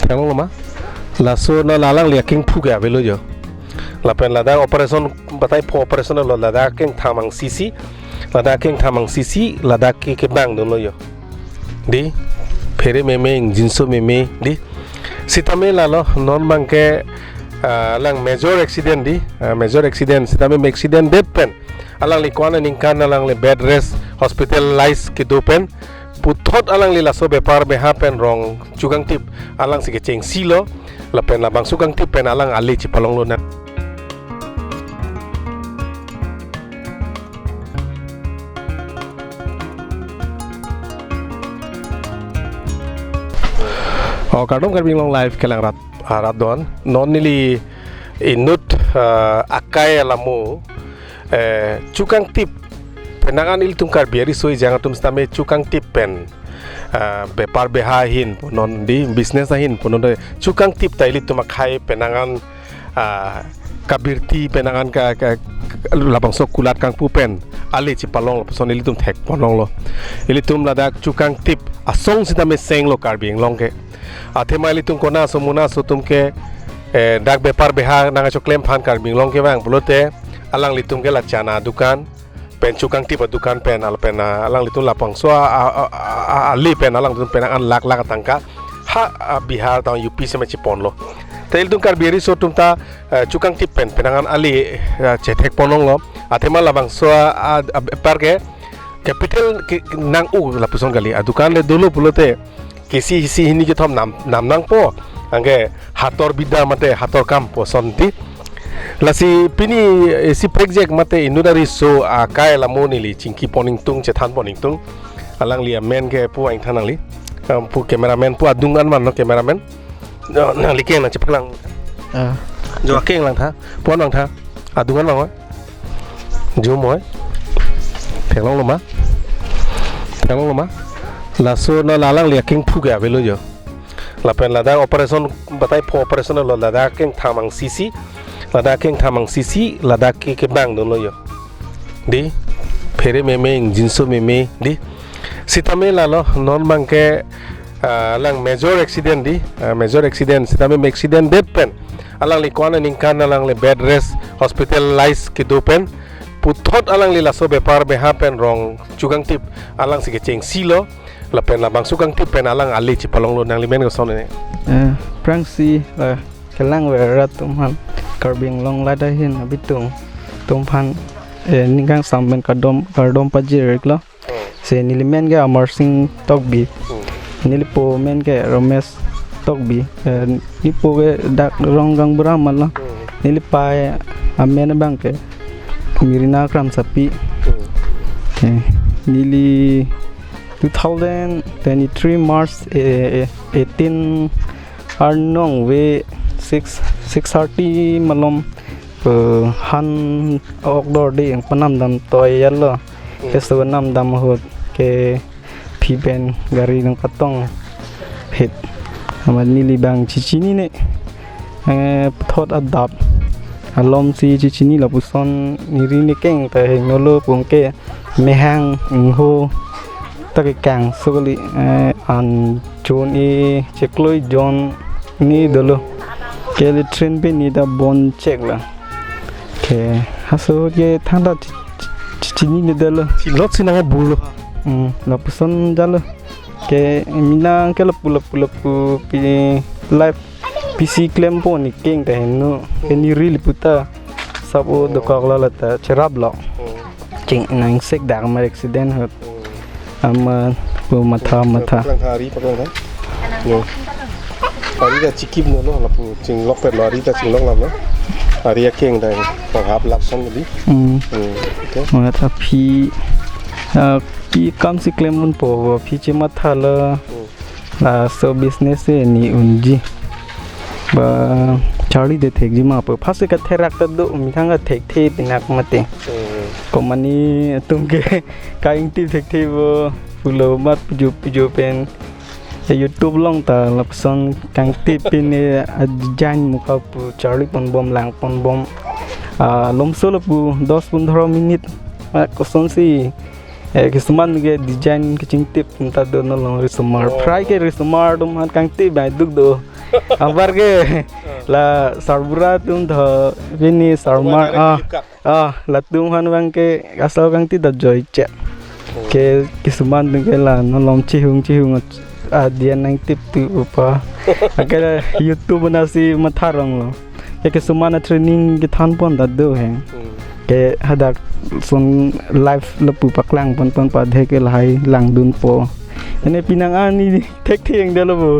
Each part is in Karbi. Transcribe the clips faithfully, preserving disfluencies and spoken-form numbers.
Theklonglo ma? Laso non alangli akengphu ke avelo jo. Lapen ladak operation batai pho operation lo, ladak akengtham ang sisi. Ladak akengtham ang sisi, ladak ke kebang dunlo jo. Dei, phere meme, ingjinso meme, dei. Sitame lalo, non abangke, ah, alang major accident dei, ah, major accident, sitame accident det pen. Alangli ko-an aningkan alangli bed rest, hospitalize kedo pen. Puthot alangli laso bepar beha pen rong chukangtip alangsi kechengsilo, lapen labangso kangtip pen alang ale chepalonglo na. O, kardom Karbi Anglong Live kelang rat, ah, rat don. Non neli inut, ah, akai alamo, eh, chukangtip. Penang an ilitum Karbi ariso ejang atum sitame chukangtip pen, ah, bepar beha ahin punon dei, business ahin punon dei. Chukangtip ta ilitum akhei penang an, ah, kabirti penang an ka, ka, labangso kulat kangpu pen ale chepalong lapuson ilitum thekponlonglo. Ilitum ladak chukangtip asong sitame senglo Karbi Anglong ke. Athema ilitum kona aso mona aso atum ke, eh, dak bepar beha nangkachoklem aphan Karbi Anglong kevang pulote alanglitum ke la chana adukan pen, chukangtip adukan pen, al pen, ah, alanglitum labangso a, a, a, a, ale pen alanglitum penang an lakh lakh atangka ha, ah, Bihar tang U P sitame cheponlo. Te ilitum Karbi ariso atum ta, eh, chukangtip pen penang an ale, eh, chethekponlonglo. Athema labangso a, a, a, bepar ke capital ke nang-o lapuson kali. Adukan le dolo pulote kisi isi hini kethom nam, nam nangpo. Anke hator bida mate hator kam pu ason dei. Lasi pini isi project mate inut ariso akai alamo neli chingkipon ingtung, chethanpon ingtung. Alangli amen ke pu ingthan nangli. Kam pu cameraman pu adung an man lo cameraman. Jo, nangli keng nangchepaklang. Ah. Jo, keng lang tha. Pon lang tha. Adung an mang oi. Jo mo oi. Theklonglo ma? Theklonglo ma? Laso non alangli akengphu ke avelo jo. Lapen ladak operation batai pho operation lo, ladak akengtham ang sisi. Ladak akengtham ang sisi, ladak ke kebang dunlo jo. Dei, phere meme, ingjinso meme, dei. Sitame lalo, non abangke, ah, alang major accident dei, ah, major accident, sitame accident det pen. Alangli ko-an aningkan alangli bed rest, hospitalize kedo pen. Puthot alangli laso bepar beha pen rong chukangtip alangsi kechengsilo. Lapen labangso kangtip pen alang ale chepalonglo, nangli men koson ne? Eh, aphrangsi, eh, kelang ave rat atum aphan, Karbi Anglong ladak ahin abitung atum aphan, eh, ning kangsam pen kardom, kardom pajir-iklo. Hmm. Si neli men ke Amar Singh Tokbi. Hmm. Neli po men ke Ramesh Tokbi. Eh, neli po ke dak Ronggang Bura man lo. Hmm. Neli pei amen abangke Mirina Kramsapi. Hmm. Eh, neli two thousand twenty-three March, eh, eh, eighteen arnong ave six, six thirty malom, eh, han ok dorde, panam dam toilo. Hmm. Keso panam dam ahut ke aphi pen gari nangpatong hit. Amat neli abang chechinine, eh, puthot adap alomsi chechini lapuson neri nekeng ta hengnolo pu ke mehang ingho ta kekang so kali, eh, an chun-e chiklo jon ni dolo. Ke latrine pen neli ta bon chek la. Ke halaso ke thangta chi-, chi-, chinine dolo. Chilot si nangbulo. Hmm, lapuson jalo. Ke minang ke lapu lapu lapu pi live pisi klempo nekeng ta henlo. Ke neri le puta. Sabo dokok lo lata cheraplo. Hmm. Ching nang sek dak mar accident ahut. Hmm. Amat pu matha matha. Paklang tha, ari paklang tha. Yo. Ari ta chikipnolo, lapu chinglokpetlo, ari ta chinglok laplo. Ari akeng ta panghap lap son tadi. Hmm. Hmm. Okay. Matha aphi, ah, pi kam si klem unpo, aphi chemathalo. Hmm. Laso business si neli unji. Ba charli de thekji ma pu. Phase katherak ta do, methang kathekthe pinak mate. Hmm. Komane atum ke kaingtip thekthe pu pulo mat pujo pujo pen. Eh, YouTube along ta lapuson kangtip pine ajan muka pu charli ponbom lang ponbom. Ah, lomso lapu dos pondro minute. Ah, kosonsi, eh, kisuman ke design kachingtip ta do nalong risomar. Oh. Fry ke risomar atum aphan kangtip bai duk do. Anparke la sarbura atum tho, pini sarmar, ah, ah, latum aphan abangke asal kangtit ta joiche. Ke kisuman atumke la non malom chihung chihung adian nangtip tu upa. Anke YouTube nasi matha ronglo. Ke kisuman a training kethan pon ta do he. Ke hadak son live lapu paklang pon pon padhe ke lahai langdunpo. Ene pinang ani thekthe ingdelo bo.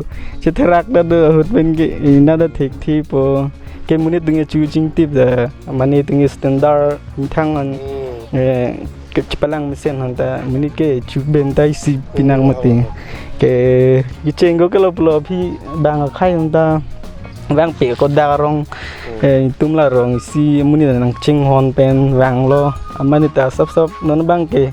Chetherak ta do ahut pen ke ina ta thekthepo. Ke monit atumke chu chingtip ta, mane atumke standard methang an, eh, ke chepalang mesen aphan ta monit ke chu ben ta isi pinang mati. Ke kecheng ko ke lo pulo aphi bang akhai aphan ta bang pe kodak arong, eh, itum la rong isi monit nangchinghon pen vanglo. Amani ta sap sap non abangke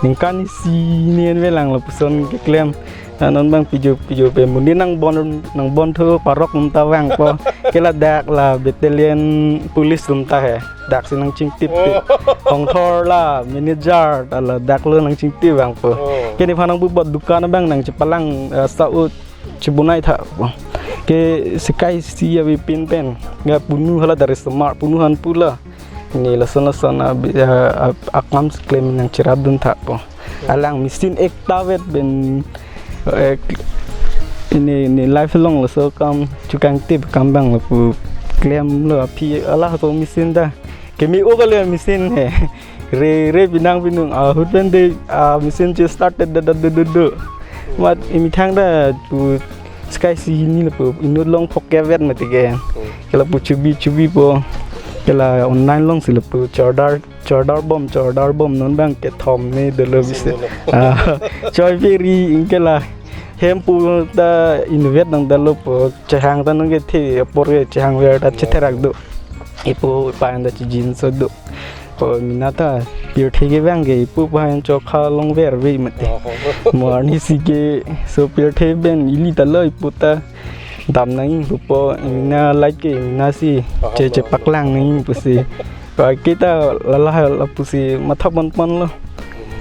ningkan isi ni an velanglo puson keklem. Ah, non abang pijo pijo pe monit nangbon nangbon thu parok atum ta vangpo. Ke ladak la battalion police atum ta he. Daksi nangchingtip. Oh. Hongthor la manager ta ladak lo nangchingtip vangpo. Oh. Ke nephan nangpu bot dukan abang nangchepalang, eh, sa-ut chibunai tha. Ke sekai isi avepin pen. Ya punu hala dari smart punu aphan pulo. Ini lason lason abi, eh, ap-, akam si klem nangcherapdun tha po. Alang machine ekta vet pen, eh, ini, ini live along laso akam chukangtip akam abang lapu klemlo aphi ala so machine ta. Keme-o kali machine he. Re, re pinang pinung ahut pen de, ah, machine che started da da do do do. Mat imethang ta pu sekai isi hini lapu inut along phok kevet mati ke. Ke lapu chubi chubipo. Ke la online along si lapu chordar chordar bom chordar bom non abangke thom ne dolo bisi. Ah, choi peri anke la hem pu ta inutvet nangdetlo po chehang ta nangkethe apor ke chehang ver ta chetherak do. Ipu pa anta chijinso do. Po mena ta pirthe ke abangke ipu pa an chokha longver ve mati. Mo arnisi ke so pirthe pen ili ta lo ipu ta dam nangji pupo, mena like ke mena si che chepaklang nangji pusi. Ko kita lala lapusi matha pon ponlo.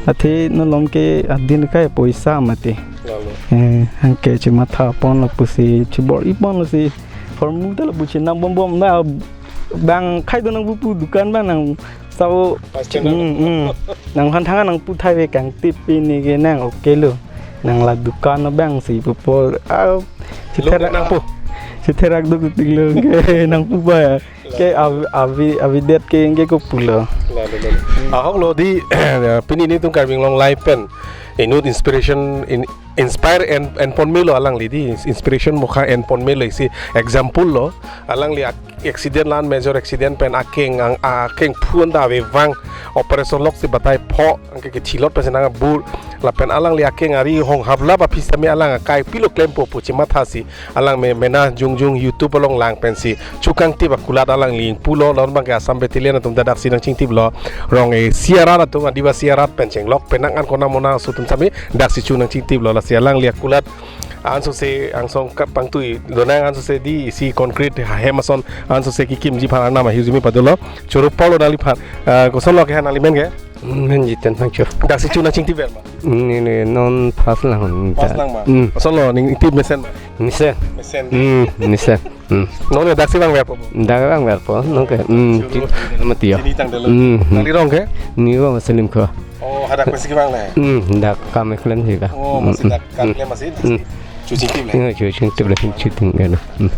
Athe non malom ke adin kai poisa mati. Lalu. Eh, anke chematha ponlo pusi chebor-i ponlo si. Hormu ta lapu chenam bom bom na bang khai do nangpu pu dukan abang nang sao. Pas channel. Hmm, hmm. Nangphan thang nangpu thai ve kangtip pini ke nang okay lo. Nang la dukan abang si pupo. Ah, chetherak nangpu. Chetherak do kutik lo ke nangpu ba ya. Ke avi, avi, avi det ke anke ko pulo. Lalu, lalu. Ahok lo di, pini netum Karbi Anglong Live pen inut inspiration in, inspire en, en pon melo alangli di, inspiration mokha en pon melo isi example lo. Alangli ak-, accident la-an major accident pen akeng ang, akeng phun ta avevang operation lok si batai pho anke kethilot pen si nang abur lapen alangli akeng ari hong haplap aphi sitame alang akai pilo klempo pu chematha si alang me, mena jongjong YouTube along lang pensi chukangtip akulat alangli pulo, lason abangke Assam Battalion atum ta daksi nangchingtiplo, rong isi arat atum Adivasi arat pen chenglok penang an konam monang aso atum sitame daksi chu nangchingtiplo, lasi alangli akulat ansose angsong kapangtui donang ansose di isi concrete hem ason ansose kekimji aphan arnam ahiu jimi padolo. Choro polo nangliphan, ah, kosonlo ke nanglimen ke? Men Jiten Phangcho. Daksi chu nangchingtipver ma? Neli non first lang. First lang ma? Hmm. Kosonlo nangtip mesen ma? Mesen. Mesen. Hmm, mesen. Hmm. Non ke daksi vangverpo? Dak vangverpo, non ke. Hmm. Choro. Mati ya. Chini tangdelo. Hmm. Nangli rong ke? Neli rong Selim Kho. Oh, hadak pensi kevang le? Hmm, dak kam klem si ka. Oh, masi dak kam klem masi. Hmm. Chu chingtip le. Nge chu chingtip le, chu ting ke na. Hmm.